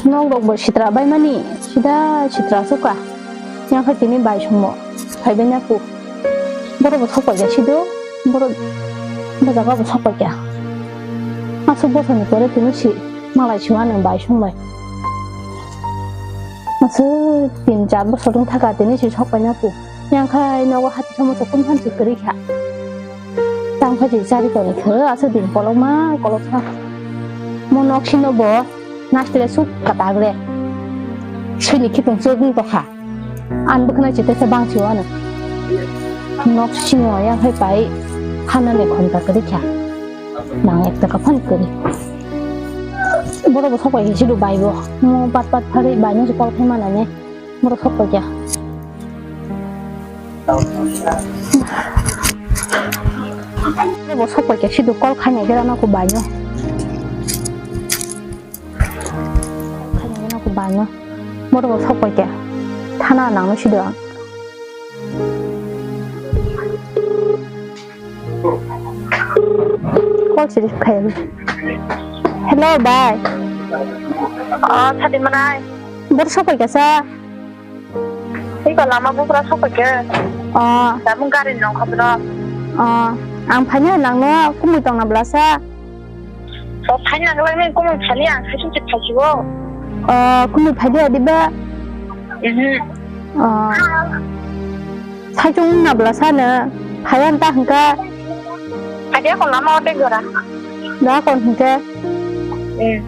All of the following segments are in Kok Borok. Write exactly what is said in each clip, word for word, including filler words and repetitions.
Nok rok bo sitra bai mani, sida sitra suka. Yang khai tini bai songmo phai bai na pu. Borok bo sok pai ya sido, borok bo jaga bo sok pai ya. Aswk bosor ni pore tini si malai si mano bai song bai. Aswk tin char bosor wng thaka tini si sok pai na pu. Yang khai nogo hati somo sok kum than si kwrwi kha. Tang phaji chari toni khe aswk din kolokma koloksa. Mo nok sino bo nastre suk katak le. Sini khitung chuk wng tokha. An bwkhwnai chete se bang siwano. Nok singo yang hai pai hanani khonta kwrwi kha. Nang ek taka phan kwrwi. Borok bo sok pai khe sidu bai bo. Mo pat pat phari bai no se kol khai manani. Borok sok pai kha. Bo sok pai khe sidu kol khaina gira no ku bai no. Khaina gira no ku bai no. Borok bo sok pai khe thana nang no sidu ang. Kol siri khai. Hello bai. Oh, sadi manai. Borok sok pai khe sa. Iko lama buphra sokphaikhe. Oh. Damung gari nong khabra. Oh. Ang phaina nangno kumui tongna blasa. So phaina nanglang ni kumui phani ang saichung se phaichibo. Oh, kumui phai dia diba? Mhm. Oh. Saichung na blasa no. Phaiya ta hingka. Phai dia ko lama ote gora. Da kon hingka. Hmm.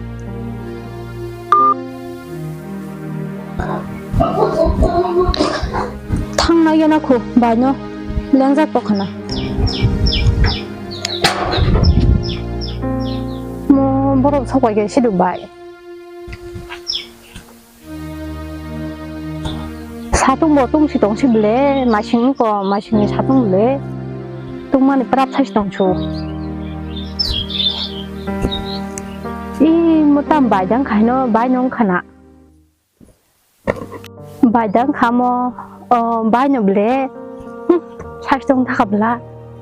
Thangna yana khu bai no lengjak tokha na. Mo borok sok bai khe sidu bai. Satung bo tungsi tongsi bele, masing ko masing ni satung bele. Tungmani prap sai tong su. I mo tam bai jang khai no bai nong khana. Bai dang khamo, o, bai no ble. Hmm, saichung thaka bla.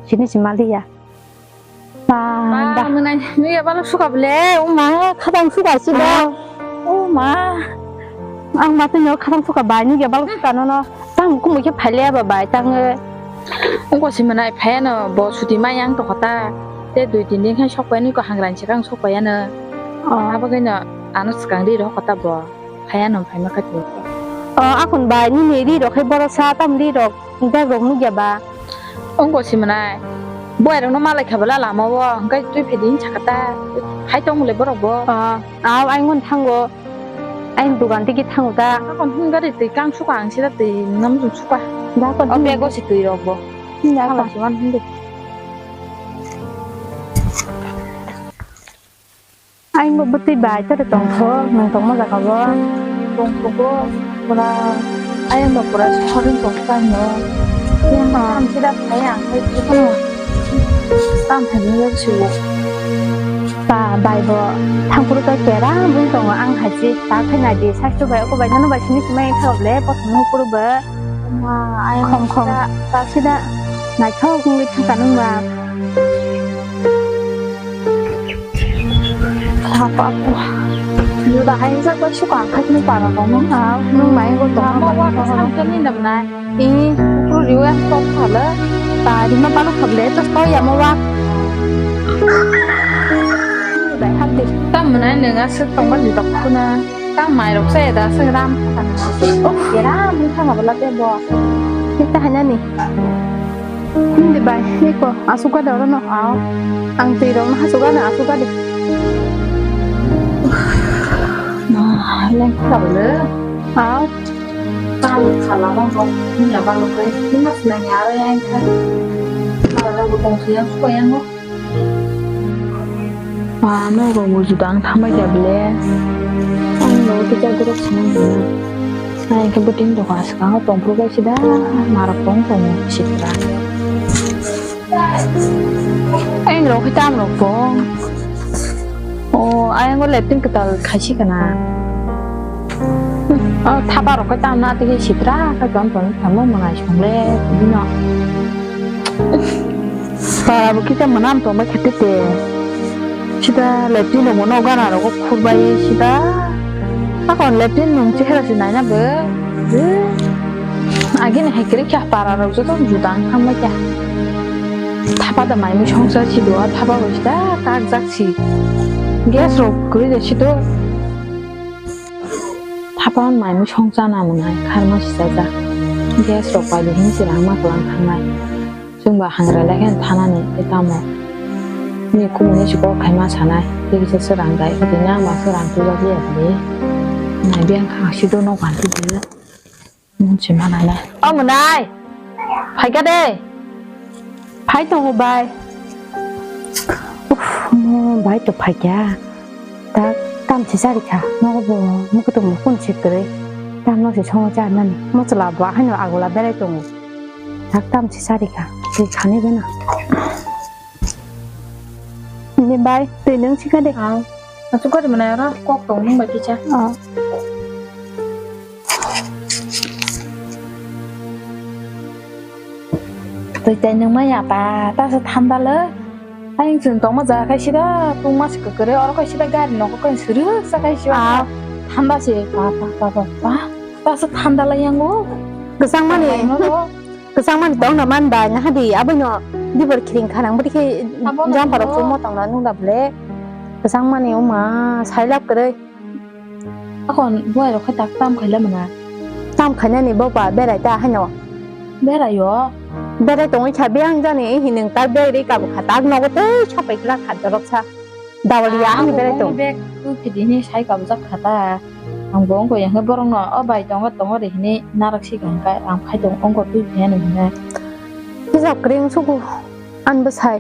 Sini si maliya. Ba, ba, ba. Mwnai, nuya balo suka ble. O ma, khatang suka si ba. O ma. Ang ma tino khatang suka bai, nuya balo suka no no. Tang kumu khe phaile ba bai, tang, eh. Ungko si mwnai, phai no bo suti mai yang to kota. Te dui tin din khai sok pai, nui ko hangrang sikang sok pai ano. Oh. Abo khe no, ano swkang ri rok kota bo. Phaiya no phaima kha twi. O, akhon bai, nini ri rok khe borok sa, tam ri rok, bag rok nukya ba? Ongko si mwnai. Boy rok no malai kha bwla lama o, hwnkhe twi phedi hinsa kha ta. Hai tong le borok bo. O, aw, ai ngon thango. Ai dugan tiki thango ta. Akhon hin gari twi kang suka ang sida twi nam jung suka. Da kon. O hin bag o si twi rok bo. Hin da kon. Hala si wan hin de. Ayang bo bwtwi bai tore tongthok, nwng tongma jaga bo. Tongthogo, pura, ayang bo pura sorin tongkha no. Yang tam sida phai ang khai phai kono. Tam phai ni yok siwo. Ba, bai bo, thangphuru to keram wng tongo, ang hai si ta khai nai di, saistu bai, oko bai, nono bai sini simai thok le, pothom no phuru bo. Ma, ayang khom khom. Sida, ta sida, naithok wngwi thangkha nung ba. Apa apa. Juda hai jak bai suka ang khat ni para tong nang ha. Nung mai go tong. Lama wa ka sam kani nam nai. I, kru riwa tong khala. Ta di ma palu khable to to ya mo wa. Dai hap de. Tam mana nang asuk tong ba juda kuna. Tang mai rok se da se ram. Oh, ram thang abala te bo. Kita hanya ni. Hindi bai, iko, asuk ka doro no. Aw. Ang twi rok no asuk ka na, asuk ka de. Na, leng ka bole. Aw. Tang khala mo bo. Ni abang ko. Ni mas na ya re yang ka. Khala bo kong siang ko yang mo. Ba, nogo bo juda ang thambai kha bele. Ang nogo kisa borok sinai hwnna. Ang khe bwtwini doga swkango tongphuru bai sida narok tong tongo sitra. Ang rok khe tam rok bo. O, ayang o leptin kwtal khaisi kana. O, thapa rok khe tam na tei sitra khe ton ton tamo mwnai songle bino. Para bo kisa mwnam tongbai kha tete. Sida lai twi rok bo no gana rogo khurbai sida. Akon lepin nung chehra se naina bo. Agini hai kwrwi kha para rok joto juda wng thang bai kha. Thapa da mai mui songsa si do, thapa bo sida kak jak si. Gas rok kwrwi de si do. Thapa mai mui songsa na mung hai kharma si cha jak. Gas rok pai de hin si rang ma kwlang thang nai. Chwng ba hangra lekhe thanani tei tamo. Ni kumuni si kok khaima sanai, tei kisa swrang dai, tei nang ba swrang tujak ya bini. Nai biyang kha si do nok ban tei bini. Mun si mana nai. O mwnai. Phaikha de. Phai tongo bai. Uff, mo bai to phaikha. Ta tam si sari kha. Nogo bo mukutung mukun si kwrwi. Tam no si songo cha nani. Mo chwla bo haino agola berai tongo. Thak tam si sari kha, twi khani gana. Ni bai, twi nung si kha de. Ang. Achu kari mana ora kok tong nung bai kicha. Oh. Twi tai nung maya ta, ta sa thanda le. Ayang chwng tongma jaga khai sida tungma se kwkre, oro khai sida gari nogo khai suru sa khai sida. Ah. Thanda se pa pa pa pa pa. Ta sa thanda la yango. Kwchang mani. Ai, no. Kwchang mani tong na man bai na hadi aboino dibor khiring khanang bwrwi khe. Abo no jampa rok no. Chumo tong na nung da ble. Kwchang mani uma sailap kwrwi. Akon buai rok khe tak tam khaila mwnai. Tam khainani bo ba berai ta haino. Berai o. Berai tongwi kha biyang jani hinung ta berai ka bwkha tak nogo tei sopai kwlak kha dorok sa. Dawaliya ani berai tong. Bag tu phidi ni sai ka bwjak kha ta. Ang bo wngkha yang khe borok no o bai tongo tongo de hini narak si ka hwnkhe ang phai tong wngkha twi phai ani hwnwi. Hijab kwrwi wng sugo ani bwsai.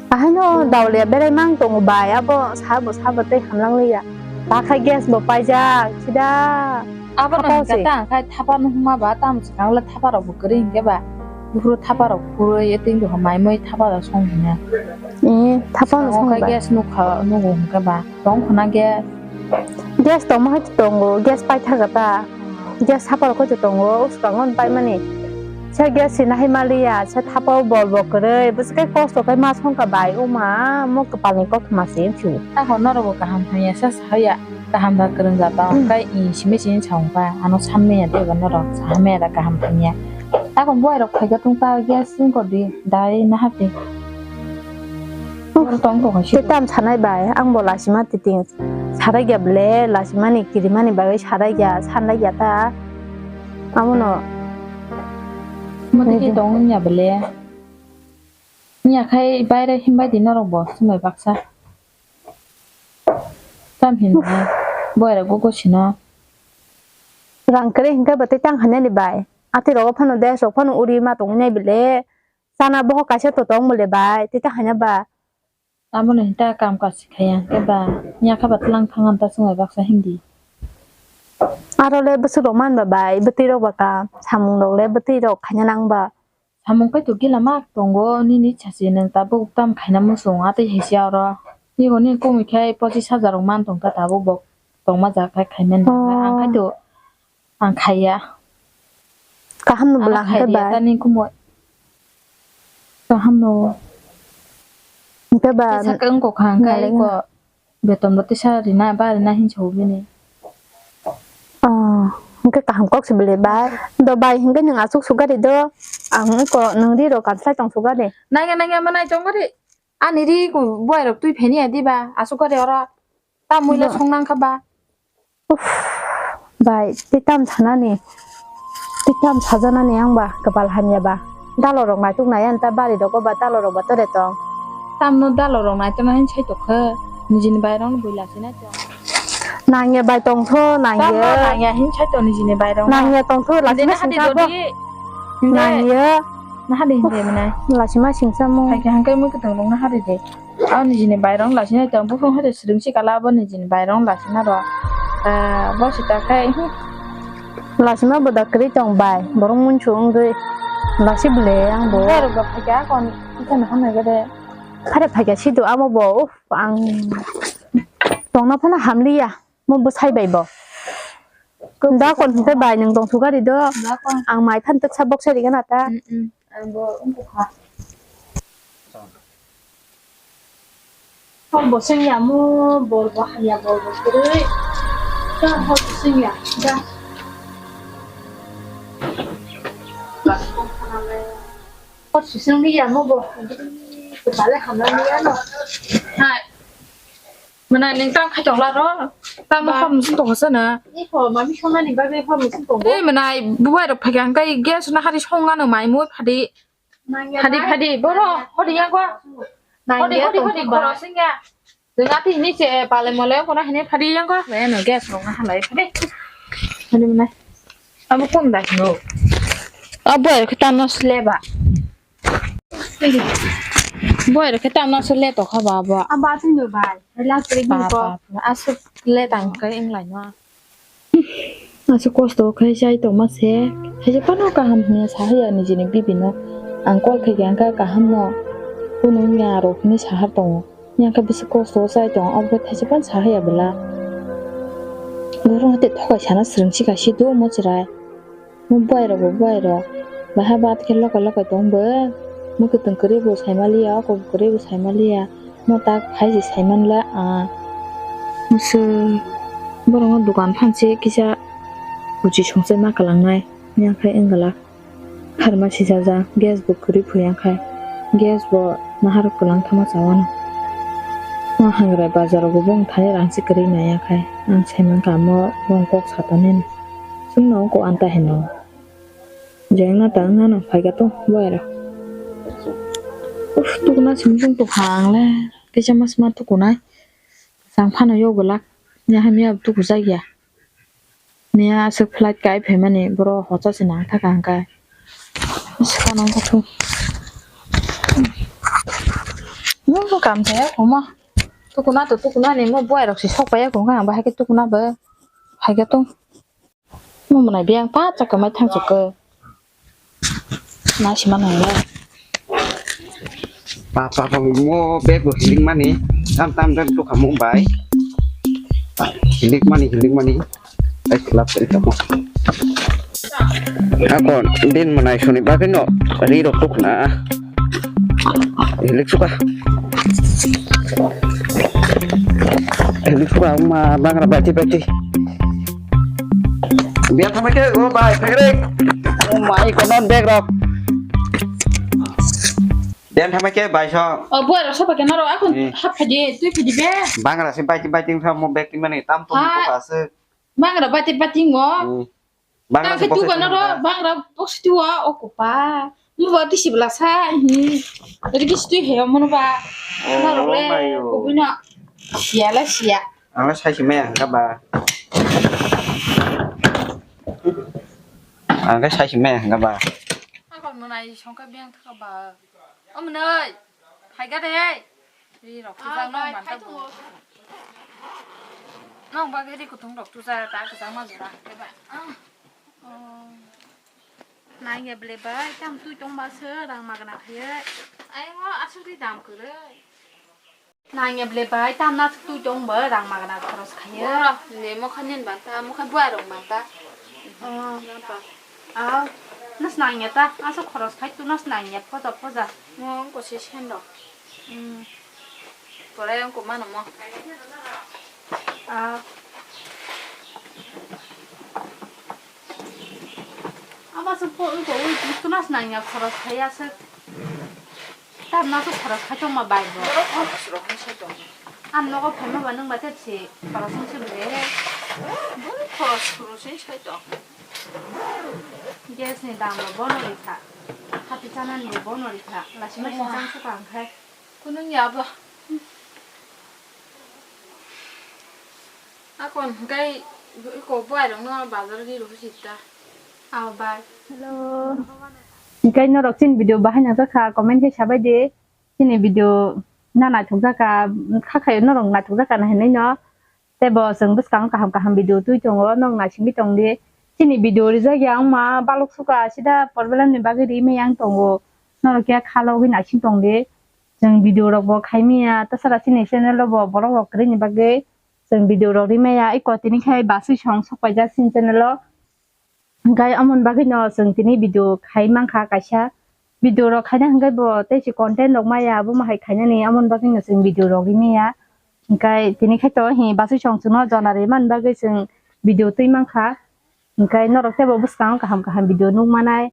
Ahaino dawliya berai mang tongo bai, abo sabo sabo tei hamlang liya. Bakha gas bo paijak, sida. Abo no hwnkha ta, hwnkhe thapa no hwnma ba, tamo swkang le thapa rok bo kwrwi hwnkhe ba. Buphuru thapa rok phurwi, tei bo mai mui thapa rok song hwnkhe. Eh, thapa no song bai. Gas nukha, nugo hwnkhe ba. Tong khuna gas. Gas tongma hai tongo, gas paithaga ta. Gas sapor koi tongo, swkango paimani. Se gas sina hai maliya, se thapao bol bo kwrwi, bwswk khe kosto khe ma songkha bai, o ma, mo kwpalni kothoma se wngsu. Ako norok bo kaham hamya se sahaya, kaham da kwrwng ja tong, kai i simi sini sa wngkha, ano sanmaya de ba norok, sahamaya da kaham hamya. Ako buai rok phaikha tong ta gas sing kodi, dai nahati. Oro tong tong hai se. Te tam sanai bai, ang bo lasima titing. Sarai ya ble, lasimani kirimani bagwi sarai ya, sanlai ya ta. Amono. Motiki tong ya ble. Nya khai baire himbai di norok bo, sumai baksa. Tam hin na. Boy rok go sino. Rang kre hingka ba te tang hanya ni bai. Ati rogo phano des rok phano uri ma tong nai ble. Sana boho kaisa to tong ble bai, te ta hanya ba. Abono hinta kam kachi khaya, khe ba, nya khe ba tlang thang ta swngo baksa hindi. Aro le bwswk rok man ba bai, bwtwi rok ba ka, samung rok le bwtwi rok khaina nang ba. Samung kai to gila ma tongo, nini chachi nwng tabuk tam khaina muchung, atwi hai se oro. Nini kumi khe pochis hajar rok man tong kha tabuk bo tongma ja khai khai man. Oh. Ang khai to Ang khaiya. Kaham no bwla hwnkhe bai. Tani kumui. Kaham no. Hwnkhe ba. Tesa khe wngkha hwnkhe ko beton bo tesa rina ba rina hinsa bini. Oh, hwnkhe kaham kok se bwle bai. Do bai hwnkhe nwng asuk sugari do. Ang ko nwng ri ro kanslai tong sugari. Nangya nangya manai tong gari. Ani ri ko boy rok twi pheni ya diba asuk gari oro. Ta muila song nang kha ba. Uff, bai, tei tam sanani, tei tam sajanani ang ba, kwpal hamya ba. Dalo rok naituk nai ani ta bari rogo ba, dalo rok ba tore tong. Tamno dalo rok naituk nai hinwi sai tongkha, nijini bairokno bui lachina tong. Nangya bai tongtho, nangya. Tamno nangya hinwi sai tong nijini bairokno. Nangya tongtho, lachina singsa bo. Nangya. Nahadi hinde mwnai. Lachima singsa mo. Hai khe hangkai mui kwtwng rok nahadi de. Abo nijini bairok lasina tong, buphang hai swrwng si kala abo nijini bairok lasina rw. Ah, bo sita khai. Lasima bo da kwrwi tong bai, borok munsu wngwi. Lasi bwle ang bo. Borok bo phaikha kon, ita na hamya gede. Hare phaikha sido amo bo, uff, ang tongna phano hamliya, mo bwsai bai bo. Da kon hwnkhe bai nwng tong thugari do. Da kon. Ang mai phan twksa boksa rigana ta. Mm, mm. Ang bo wngkha. Hor bo seng ya mo, bol bo hamya, bol bo kwrwi. Hot sising ya, da. Hot sising ni ya mo bo. Bale hamla ni ya no. Hai. Mwnai nwng tang khai tong la ro. Tang no hor musung tong sa na. Ni ho mami song na ni ba be hor musung tong bo. Eh, mwnai bubai rok phai ang kai gas na hari song ano mai mo phadi. Phadi, phadi, boro, hodi yang ko. Hodi, hodi, hodi, khoro sing ya. Jeng ati hini che pale mole ko na hini phadi yang ko. Le no gas rong na halai phadi. Phadi mana? Abo kon da no. Abo er kita no sleba. Bo er kita no sle to kha ba bo. Abo ati no bai. Last week ko. Asuk le tang kai ing lai no. Aswk kosto khe chai tongma se, khaisa phano kaham hwnwi sa haiya nijini bibino. Ang call khaikhe ang kha kaham no, kunu wngya aro hwnwi sahar tongo. Yang khe bwswk kosto chai tongo, abo khe thaisa phano sa haiya bwla. Borok no tei thokai sana swrwng si kaisa do omo chwrai. Mo buai rok bo buai rok. Bahai bat khe lokai lokai tong bo. Mo kwtwng kwrwi bo sai maliya, oko bo kwrwi bo sai maliya. Mo tak phai se sai manla, ah. Mwswk borokno dokan phan se kisa buchi songchai ma kwlangnai, yang khai wng glak. Kharma sijajak, gas bo kwrwi phui yang khai. Gas bo nahar kwlang thama chawano. Mo hangrai bazar rogo bong thani rang se kwrwi nai ya khai. Ang sai mankha mo bong kok sa tonwi no. Chwngno ongko anta hino. Jeng na ta wngna no phaikha to buai rok. Uf, tukuna simi song tokha ang le. Kisa mas ma tukunai. Sang phano yo gwlak. Nya hamya tuku jakya. Nya aswk flight kai phaimani boro hocha se nang thaka hwnkhe. Swkang nang kha thu. Nung bo kam chaya koma. Tukuna to tukuna ni mo buai rok se sok paiya koma ang bahai khe tukuna bo. Phaikha to. Mo mwnai biyang pa chakka mai thang chukka. Na sima nang le. Pa pa pa mo bag bo hilik mani. Tam tam jak dukha mo bai. Hilik mani hilik mani. Ai club tari tamo. Ako din mwnai suni bagwi no ri rok dukna. Hilik suka. Hilik suka ma bangra bati bati. Biar sama ke, oh, bai, pegre. Oh, mai, konon bag rok. Biar sama ke, bai, so. Oh, buai rok sapa kena rok, akon hap phadi, tui phadi be. Bangra si bai, bai, ting, mo bag, ting, mani, tam, tum, ko, ase. Bangra bai, ting, bai, ting, mo. Bangra si box, ting, ro, bangra box, tu, wa, o, ko, pa. Mo ba tisi bwla sa, hi. Ri kisi twi he, mono ba. Oh, norok le, mayo. Kubui no. Sia la sia. Ang le sai si maya hwnkha ba. Ang le sai si maya hwnkha ba. Akon mwnai songkha biyang thaka ba. O mwnai. Phai ga de. Ri rok thujak nong man ta bo. Nong bagwi ri kutung rok thujak ta kwchangma jora hwnkhe ba. Ah. Oh. Nangya ble bai, tam twi tong ba se rang magna khaye. Ai ngo aswk ri dam kwrwi. Nangya ble bai, tam na twi tong ba rang magna khoros khaye. Ora, ne mo khan nin ban ta, mo khan buai rok man ta. Oh. Napa? Aw, nas nangya ta, aswk khoros khai tu nas nangya, phoja phoja. Mo ko se sen rok. Hmm. Pore ang kumano mo. Ah. Ama se po ko ui tunas nangya khoros khaya se. Tar na to khoros khai tongma bai bo. Boro khoros rok ni se tong. Ang nogo phaima ba nung ba tepsi khoros wng se bwle. Boro khoros khoros ni se tong. Gas ni dam bo bono rikha. Hati chanani bo bono rikha. Lasima sinchang suka ang khai. Kunung ya bo. Akon hwnkhe iko buairokno bazar ri rw sita. Aw bai. Hello. Hwnkhe norok chini video bahai nangjakha comment khe sabai di. Chini video na naithokjakha, kha khayo norok naithokjakha na hinwi no. Tei bo chwng bwskango kaham kaham video twi tongo, norok naisingwi tongdi. Chini video rijak ya wngma balok suka sida problem ni bagwi ri maya wng tongo. Norok ya kha logwi naising tongdi. Chwng video rok bo khai maya, tasara chini channel o bo borok rok kwrwi ni bagwi chwng video rok ri maya. Eko tini khai basui song sok paijak chini channel o. Hwnkhe amoni bagwi no chwng tini video khai mankha kaisa. Video rok khaina hwnkhe bo tei se content rok maya, abo ma hai khainani, amoni bagwi no chwng video rok ri maya. Hwnkhe tini khai to hi basui song chwngno jona ri mani bagwi chwng video twi mankha. Hwnkhe norok teibo bwskango kaham kaham video nukmanai,